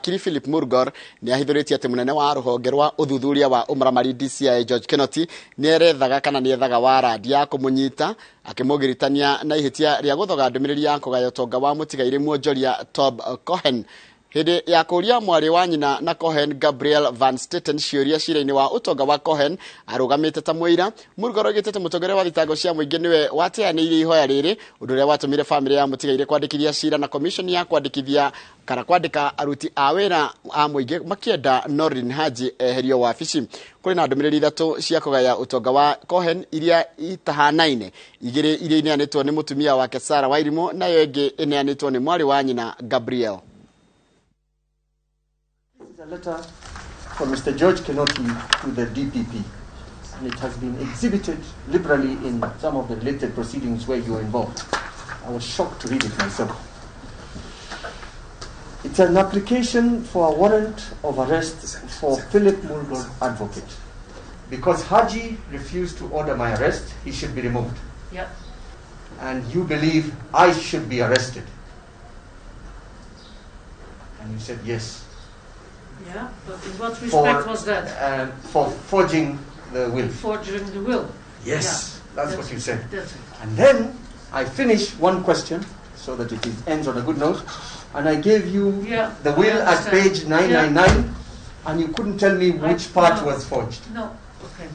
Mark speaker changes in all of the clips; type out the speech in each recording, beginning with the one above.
Speaker 1: Wakiri Philip Murgor nĩ ahithũrĩtie atĩ mũnene wa rũhonge rwa ũthuthuria wa ũmaramari DCI George Kinoti nĩ erethaga kana nĩ ethaga warandi ya kũmũnyita akĩmũgiritania na ihĩtia rĩa gũthoga ndũmĩrĩri ya kũgaya ũtonga wa mũtigairĩ mwonjoria Tob Cohen. Hĩndĩ ya kũũria mwarĩ wa nyina na Cohen Gabriel Van Staten ciũria cira-inĩ wa ũtonga wa Cohen arũgamĩte ta mũira, Murgor oigĩte atĩ mũtongoria wa thitango cia mũingĩ nĩwe wateanĩirie ihoya rĩrĩ, ũndũ ũrĩa watũmire famĩlĩ ya mũtigairĩ kwandĩkithia cira na komishoni ya kwandĩkithia kana kwandĩka aruti a wĩra a mũingĩ makĩenda Noordin Haji eherio wabici. Kũrĩ na ndũmĩrĩri ithatũ cia kũgaya ũtonga wa Cohen iria itahanaine, igĩrĩ iria ineanĩtwo nĩ mũtumia wake Sarah Wairimũ nayo ĩngĩ ĩneanĩtwo nĩ mwarĩ wa nyina Gabriel.
Speaker 2: This is a letter from Mr. George Kinoti to the DPP, and it has been exhibited liberally in some of the related proceedings where you are involved. I was shocked to read it myself. It's an application for a warrant of arrest for Philip Murgor, advocate. Because Haji refused to order my arrest, he should be removed. And you believe I should be arrested. And you said yes.
Speaker 3: Yeah, but in what respect was that?
Speaker 2: For forging the will.
Speaker 3: Forging the will.
Speaker 2: Yes,
Speaker 3: Yeah.
Speaker 2: That's what you said.
Speaker 3: That's it.
Speaker 2: And then I finished one question so that it ends on a good note. And I gave you the will
Speaker 3: I
Speaker 2: at page
Speaker 3: understand.
Speaker 2: 999, and you couldn't tell me which part
Speaker 3: No.
Speaker 2: was forged.
Speaker 3: No, okay.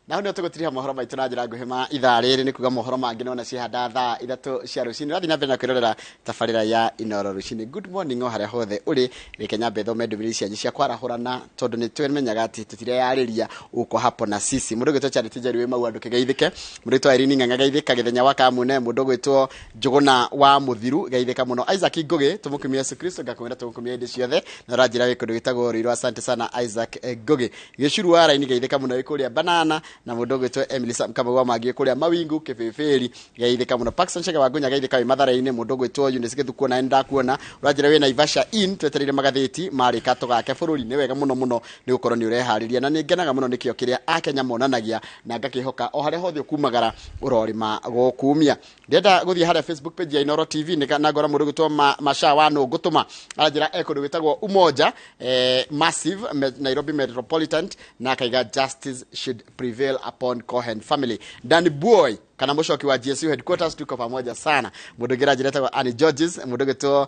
Speaker 1: Na hau nĩho tũgũtiriha mohoro maitũ na njĩra nguhĩ ma ithaa rĩrĩ, nĩ kuga mohoro mangĩ nona ciehanda thaa 3 cia rũcinĩ. Ũrathiĩ na mbere na kwĩrorera tabarĩra ya Inooro rũcinĩ. Good morning o harĩa hothe ũrĩ, reke nyambe thome ndũmĩrĩri cianyu cia kwarahũrana, tondũ nĩ twĩmenyaga atĩ tũtireyarĩria uko hapo na sisi. Mũndũ ũgwĩtwo Charity Njeri wĩ mau andũ kĩgeithĩke, mũndũ ũgwĩtwo Irene Ng'ang'a geithĩka, Gĩthenya wa Kamune, mũndũ ũgwĩtwo Njũgũna wa Mũthiru geithĩka mũno, Isaac Ngũgĩ tũmũkumie Yesu Kristo, ngakwĩra tũmũkumie hĩndĩ ciothe, na ũranjĩra wĩ kũndũ gwĩtagwo Ruiru. Asante sana Isaac Ngũgĩ. Gĩcuru wa Raini geithĩka mũno wĩ kũrĩa Banana, na mũndũ ũgwĩtwo Emily Sam Kamau wa Mangĩ kũrĩa Mawingu Kĩbĩbĩri geithĩka mũno. Paxson Chege wa Ngunya geithĩka wĩ Mathare-inĩ, mũndũ ũgwĩtwo Eunice Gĩthuku na nĩndakuona ũranjĩra wĩ Naivasha Inn, twetereire magathĩti marĩka tũgake bũrũri. Nĩ wega mũno mũno nĩ gũkorwo nĩ ũreharĩria, na nĩ ngenaga mũno nĩkĩo kĩrĩa Akenya monanagia, na ngakĩhoka o harĩa hothe ũkumagara ũrorĩma gũkumia. Ndĩrenda gũthiĩ harĩa Facebook page ya Inooro TV nĩ na ngora mũndũ ũgwĩtwo Masha wa Nũngũtũma aranjĩra e kũndũ gwĩtagwo Umoja, Massive Nairobi Metropolitan, na akaiga justice should prevail upon Cohen family. Dan Boy kana mũcoki wa GSU headquarters, tuko pamoja sana. Mũndũ ũngĩ aranjĩra etagwo Annie Georges, mũndũ ũgwĩtwo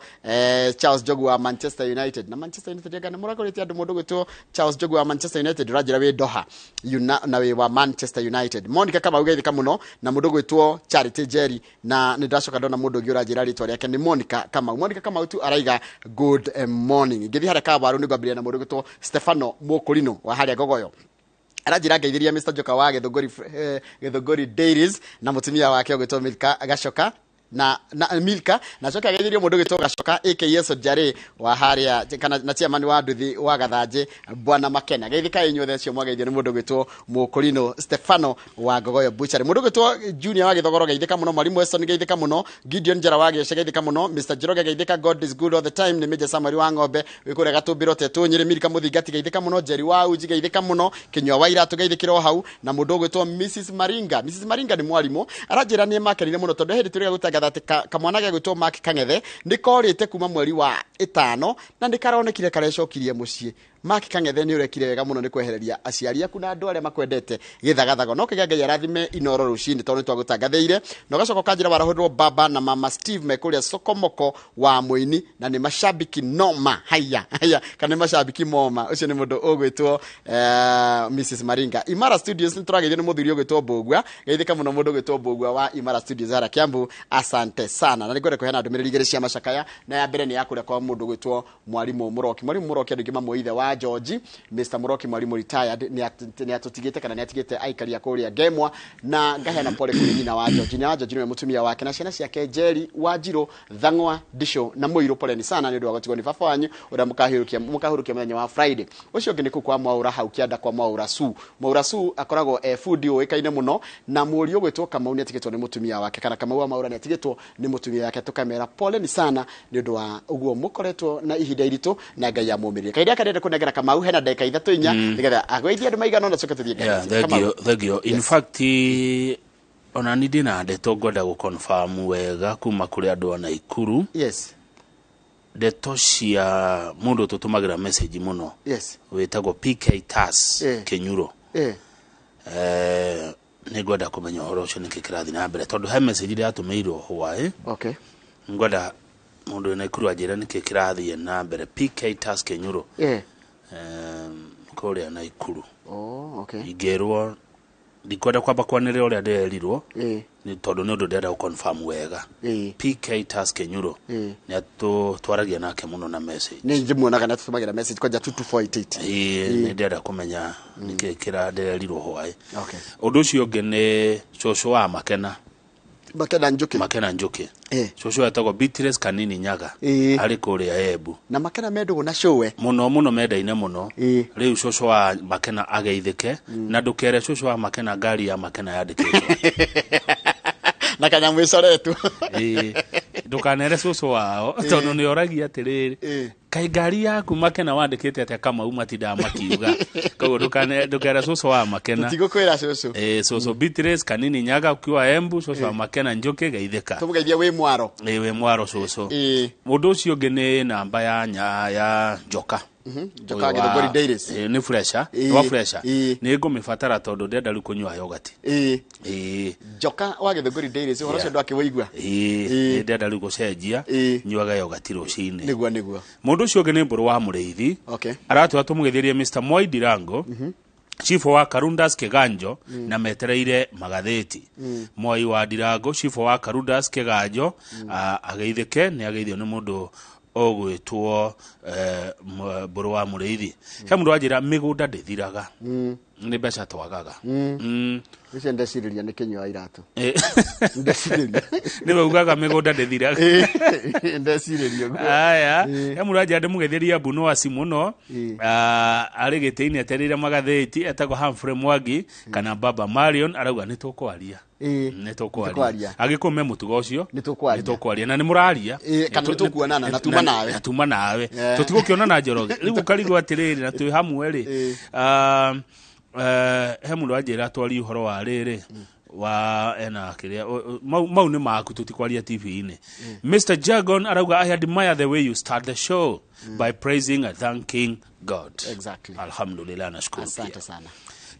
Speaker 1: Charles Njogu wa Manchester United. Na Manchester United anga nĩ mũragũrĩte andũ. Mũndũ ũgwĩtwo Charles Njogu wa Manchester United ũranjĩra wĩ Doha na wĩ wa Manchester United. Monica Kamau geithĩka mũno, na mũndũ ũgwĩtwo Charity Jerry, na nĩ ndacoka ndona mũndũ ũngĩ ũranjĩra rĩtwa rĩake nĩ Monica Kamau. Monica Kamau tu araiga good morning. Ngĩthiĩ harĩa Kabaru nĩ ngwambĩrĩria na mũndũ ũgwĩtwo Stefano Mũkũrinũ wa harĩa Ngogoyo. Aranjĩra ngeithĩria Mr. Joka wa Gĩthũngũri Dairies na mũtumia wake ũgwĩtwo Milka Gacoka na Milka, na coka ageithĩrio mũndũ ũgwĩtwo Gacoka AKS Njare wa harĩa kana na chairman wa nduthi wa Gathanjĩ Bwana Makena. Geithĩka inyuothe acio mwageithio nĩ mũndũ ũgwĩtwo Mũkũrinũ Stefano wa Ngogoyo Butchery. Mũndũ ũgwĩtwo Junior wa Gĩthogoro geithĩka mũno, Mwalimu Weston geithĩka mũno, Gideon Njara wa Gĩce geithĩka mũno, Mr. Njoroge geithĩka, God is good all the time nĩ Major Samuel wa Ng'ombe wĩ kũrĩa Gatũmbĩro Tetũ Nyĩrĩ, Milka Mũthingati geithĩka mũno, Jerry wa Uji geithĩka mũno, Kĩnyua wa Iratũ geithĩkĩra o hau, na mũndũ ũgwĩtwo Mrs. Maringa. Mrs. Maringa nĩ mwarimũ, aranjĩra nĩ makenire mũno tondũ hĩndĩ tũrĩa gũtangatha atĩ kamwana gegwĩtwo Mark Kang'ethe nĩ korĩte kuma mweri wa 5 na nĩ karonekire karecokirie mũciĩ. Mark Kang'ethe nĩ ũrekire wega mũno nĩ kwehereria aciari aku na andũ arĩa makwendete gĩthagathago. No kĩgĩa Ngai arathime Inooro rũcinĩ tondũ nĩ twagũtangathĩire. Na ũgacoka ũkanjĩra warahũrĩrwo baba na mama Steve me kũrĩa Sokomoko wa Mũini, na nĩ mashabiki noma. Haya, haya, kana nĩ mashabiki moma. Ũcio nĩ mũndũ ũgwĩtwo Mrs. Maringa. Imara Studios nĩ tũrageithio nĩ mũthuri ũgwĩtwo Mbũgua. Geithĩka mũno mũndũ ũgwĩtwo Mbũgua wa Imara Studios harĩa Kiambu. Asante sana. Na nĩngwenda kũheana ndũmĩrĩri igĩrĩ cia macakaya, na ya mbere nĩ ya kũrĩa kwa mũndũ ũgwĩtwo Mwalimu Mũroki. Mwalimu Mũroki andũ aingĩ mamũĩ ithe wa George. Mr. Mũroki mwalimu retired nĩ atũtigĩte kana nĩ atigĩte aikaria kũrĩa Ngemwa, na ngaheana pole kũrĩ nyina wa George. Nyina wa George nĩwe mũtumia wake na ciana ciake Njeri, Wanjirũ, Thang'wa, Ndicũ na Mũirũ. Poleni sana nĩ ũndũ wa gũtigwo nĩ baba wanyu ũrĩa mũkahurũkia mũthenya wa Friday. Ũcio ũngĩ nĩ kũu kwa Mwaũra hau kĩanda kwa Mwaũra Su. Mwaũra Su akoragwo e bundi ũĩkaine mũno, na mũriũ ũgwĩtwo Kamau nĩ atigĩtwo nĩ mũtumia wake, kana Kamau wa Mwaũra nĩ atigĩtwo nĩ mũtumia wake. Tũkamera poleni sana nĩ ũndũ wa ũguo mũkoretwo na ihinda iritũ, na Ngai amũmĩrĩrie. Kahinda gaka ndĩrenda kũnengera Kamau hena ndagĩka 3 4 nĩgetha agweithie andũ maigana ũna, coke tũthiĩ
Speaker 4: Yeah,
Speaker 1: ngathĩti.
Speaker 4: thank
Speaker 1: Kamau.
Speaker 4: you, thank you. In
Speaker 1: Yes.
Speaker 4: fact, Ona ni ndĩna ndeto ngwenda gũ-confirm wega kuma kũrĩ andũ a Naikuru.
Speaker 1: Yes.
Speaker 4: Ndeto cia mũndũ tũtũmagĩra message mũno.
Speaker 1: Yes.
Speaker 4: Wĩtagwo PK Tas Kinyuro. Nĩ ngwenda kũmenya ũhoro ũcio nĩkĩ kĩrathiĩ na mbere tondũ he message ndĩratũmĩirwo hwaĩ.
Speaker 1: Okay.
Speaker 4: Ngwenda mũndũ wĩ Naikuru anjĩre nĩkĩ kĩrathiĩ na mbere PK Tas Kinyuro. Kũrĩa Naikuru.
Speaker 1: Oh, okay.
Speaker 4: Ingĩrwo ndikwenda kwamba kwanĩrĩra ũrĩa ndĩrerirwo nĩ tondũ nĩ ũndũ ndĩrenda gũ-confirm wega. PK Tas Kinyuro nĩ twaragia nake mũno na message.
Speaker 1: Nĩ njĩmuonaga na tũtũmagĩra message kwanja 22488.
Speaker 4: Nĩ ndĩrenda kũmenya nĩkĩ kĩra ndĩrerirwo hwaĩ.
Speaker 1: Okay.
Speaker 4: Ũndũ ũcio ũngĩ nĩ cũcũ wa Makena.
Speaker 1: Makena Njuki.
Speaker 4: Makena Njuki. Cũcũ etagwo Beatrice Kanini Nyaga. Arĩ kũrĩa Embu.
Speaker 1: Na Makena mendũgũ na cũwe.
Speaker 4: Mũno mũno mendaine mũno. Rĩu cũcũ wa Makena ageithĩke na ndũkere cũcũ wa Makena ngari ya Makena yandĩkĩtwo.
Speaker 1: Na kanyamũ ĩcoretwo.
Speaker 4: Ndũkanere cũcũ wao tondũ nĩ oragia atĩrĩrĩ, kaĩ ngari yaku Makena wandĩkĩte atĩa Kamau matindaga makiuga. Koguo ndũkere cũcũ wa Makena.
Speaker 1: Tũtigũkwĩra cũcũ.
Speaker 4: Cũcũ Beatrice Kanini Nyaga ukiwa Embu, cũcũ wa Makena Njuki geithĩka.
Speaker 1: Tũmũgeithie wĩ mwaro.
Speaker 4: Wĩ mwaro cũcũ. Mũndũ ũcio ũngĩ nĩ namba ya nya ya Njoka.
Speaker 1: Njoka Gĩthũngũri Dairies.
Speaker 4: Nĩ fresha, wa fresha. Nĩ ngũmĩbatara tondũ ndĩrenda rĩu kũnyua yogurt.
Speaker 1: Njoka wa Gĩthũngũri Dairies ũhoro ũcio ndwakĩwũigua.
Speaker 4: Nĩ ndĩrenda rĩu gũcenjia nyuaga yogurt rũcinĩ.
Speaker 1: Nĩguo nĩguo.
Speaker 4: Mũndũ ũcio ũngĩ nĩ Mbũrũ wa Mũrĩithi.
Speaker 1: Okay.
Speaker 4: Aratwĩra tũmũgeithĩrie Mr. Moi Ndirango. Chifu wa Karundas Kiganjo na metereire magathĩti. Moi wa Ndirango chifu wa Karundas Kiganjo ageithĩke nĩ ageithio nĩ mũndũ ũgwĩtwo Mbũrũ wa Mũrĩithi. He mũndũ wanjĩra mĩgũnda ndĩthiraga. Nĩ mbeca twagaga.
Speaker 1: Ũcio ndecirĩria nĩ kĩnyua iratũ. Ndecirĩria.
Speaker 4: Nĩwe ugaga mĩgũnda ndĩthiraga.
Speaker 1: Ndecirĩria ũguo.
Speaker 4: Aya, he mũndũ wanjĩra ndĩmũgeithĩrie Mbunuasi mũno. Arĩ gĩtĩ-inĩ etereire magathĩti etagwo Humphrey Mwangi kana Baba Marion arauga nĩ tũkwaria. Nĩ tũkwaria. Agĩkũyũ me mũtugo ũcio.
Speaker 1: Nĩ tũkwaria.
Speaker 4: Nĩ tũkwaria na nĩ mũraria.
Speaker 1: Kana nĩ tũkuonana na tuma nawe.
Speaker 4: Na tuma nawe. Tũtigũkĩonana Njoroge. Rĩu ũkarigwo atĩrĩrĩ na twĩ hamwe rĩ. He mũndũ wanjĩra twarie ũhoro wa rĩrĩ wa ena kĩrĩa mau nĩ maku tũtikwaria TV-inĩ. Mr. Jagon arauga I admire the way you start the show by praising and thanking God.
Speaker 1: Exactly.
Speaker 4: Alhamdulillah nashukuru.
Speaker 1: Asante sana.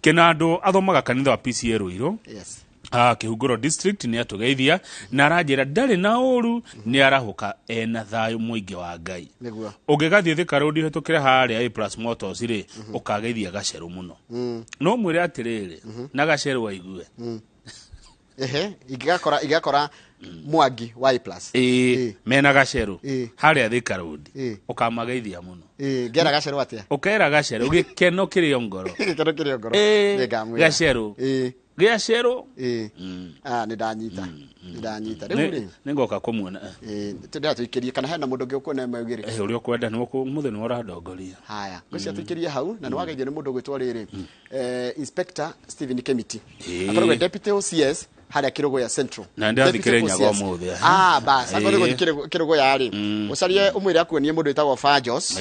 Speaker 4: Kĩnandũ athomaga kanitha wa PCA Ruiru.
Speaker 1: Yes.
Speaker 4: Kĩhunguro district nĩ atũgeithia na aranjĩra ndarĩ na ũru nĩ arahũka ena thayũ mũingĩ wa Ngai.
Speaker 1: Nĩguo.
Speaker 4: Ũngĩgathiĩ Thika Road ũhĩtũkĩre harĩa A Plus Motors rĩ ũkageithia gacerũ mũno. No mwĩre atĩrĩrĩ na gacerũ aigue.
Speaker 1: Ehe, ingĩgakora Mwangi wa A Plus.
Speaker 4: Mena gacerũ harĩa Thika Road ũkamageithia mũno.
Speaker 1: Ngera gacerũ atĩa?
Speaker 4: Ũkera gacerũ gĩkeno kĩrĩ ngoro.
Speaker 1: Gĩkeno kĩrĩ ngoro. Nĩngamwĩra.
Speaker 4: Gacerũ. Gĩacerũ.
Speaker 1: Nĩ ndanyita. Nĩ ndanyita. Rĩu rĩ.
Speaker 4: Nĩ ngoka kũmuona.
Speaker 1: Tũndĩra tũikĩrie kana hena mũndũ ũngĩ ũkuona ĩmwe ĩgĩrĩ?
Speaker 4: Ũrĩa ũkwenda nĩ ũmũthĩ nĩ ũrandongoria.
Speaker 1: Haya, ngwĩciria tũikĩrie hau na nĩ wageithio nĩ mũndũ ũgwĩtwo rĩrĩ. Inspector Stephen Kemiti. Akoragwo Deputy OCS harĩa Kĩrũgũya Central.
Speaker 4: Na ndĩrathiĩ Kĩrĩnyaga ũmũthĩ.
Speaker 1: Bas, akoragwo gũthiĩ Kĩrũgũya rĩ. Ũcarie ũmwĩre akuonie mũndũ wĩtagwo Fajos.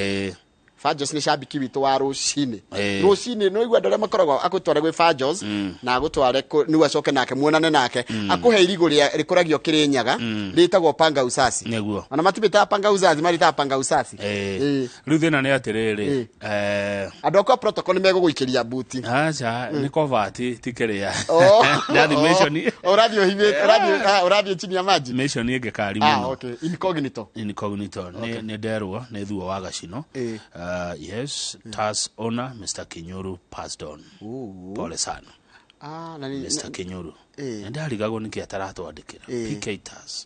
Speaker 1: Fajos nĩ cambiki witũ wa rũcinĩ. Rũcinĩ nĩ ũigua andũ arĩa makoragwo agũtware gwĩ Fajos na agũtware nĩguo acoke nake muonane nake akũhe irigũ rĩkũragio Kĩrĩnyaga rĩtagwo panga usasi.
Speaker 4: Nĩguo.
Speaker 1: Ona matimĩtaga panga usasi marĩtaga panga usasi.
Speaker 4: Rĩu thĩna nĩ atĩrĩrĩ.
Speaker 1: Andũ akwa protocol nĩ megũgũikĩria buti.
Speaker 4: Aca, nĩ covert ti kĩrĩa. Ndathi mission.
Speaker 1: Ũrathiĩ ũhithĩte, ũrathiĩ chini ya maji.
Speaker 4: Mission ĩngĩkari mũno.
Speaker 1: Okay. Incognito.
Speaker 4: Incognito. Nĩ nderwo nĩ thuo wa gacino. Yes, Tas owner Mr. Kinyuru passed on. Pole sana. Mr. Kinyuru. Ndarigagwo nĩkĩ ataratwandĩkĩra. PK Tas.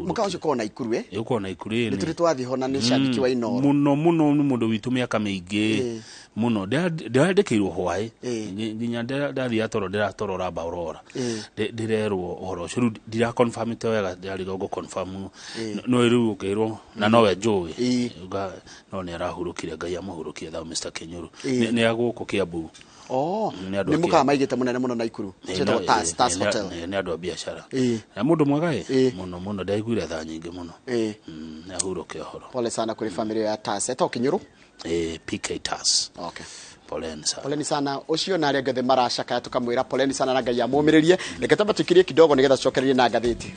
Speaker 1: Mũkawa ũcio ũkoragwo Naikuru, eh?
Speaker 4: Ũkoragwo Naikuru, ĩĩ.
Speaker 1: Nĩ tũrĩ twathiĩ ho na nĩ cambiki wa Inooro.
Speaker 4: Mũno mũno nĩ mũndũ witũ mĩaka mĩingĩ. Mũno. Ndĩrandĩkĩirwo hwaĩ. Nginya ndathiĩ atoro ndĩratorora Aurora. Ndĩrerwo ũhoro ũcio. Rĩu ndiraconfirmĩte wega, ndĩrarigwo ngũconfirm. No rĩu ũkĩrwo na nowe njũĩ. No nĩ arahurũkire, Ngai amũhurũkie thayũ Mr. Kinyuru. Nĩ agũkũ Kiambu.
Speaker 1: Nĩ mũkawa maigĩte mũnene mũno Naikuru. Ũcio wĩtagwo Tas Hotel.
Speaker 4: Nĩ andũ a biacara. Na mũndũ mwega ĩ? Mũno mũno ndaiguire tha nyingĩ mũno. Nĩ ahurũke ũhoro.
Speaker 1: Pole sana kũrĩ family ya Tas. Etagwo Kinyuru?
Speaker 4: PK Tas.
Speaker 1: Okay.
Speaker 4: Poleni sana.
Speaker 1: Poleni sana ũcio na arĩa angĩ othe maracakaya, tũkamwĩra poleni sana na Ngai amũmĩrĩrie. Reke twambe tũikirie kidogo nĩgetha tũcokererie na ngathĩti.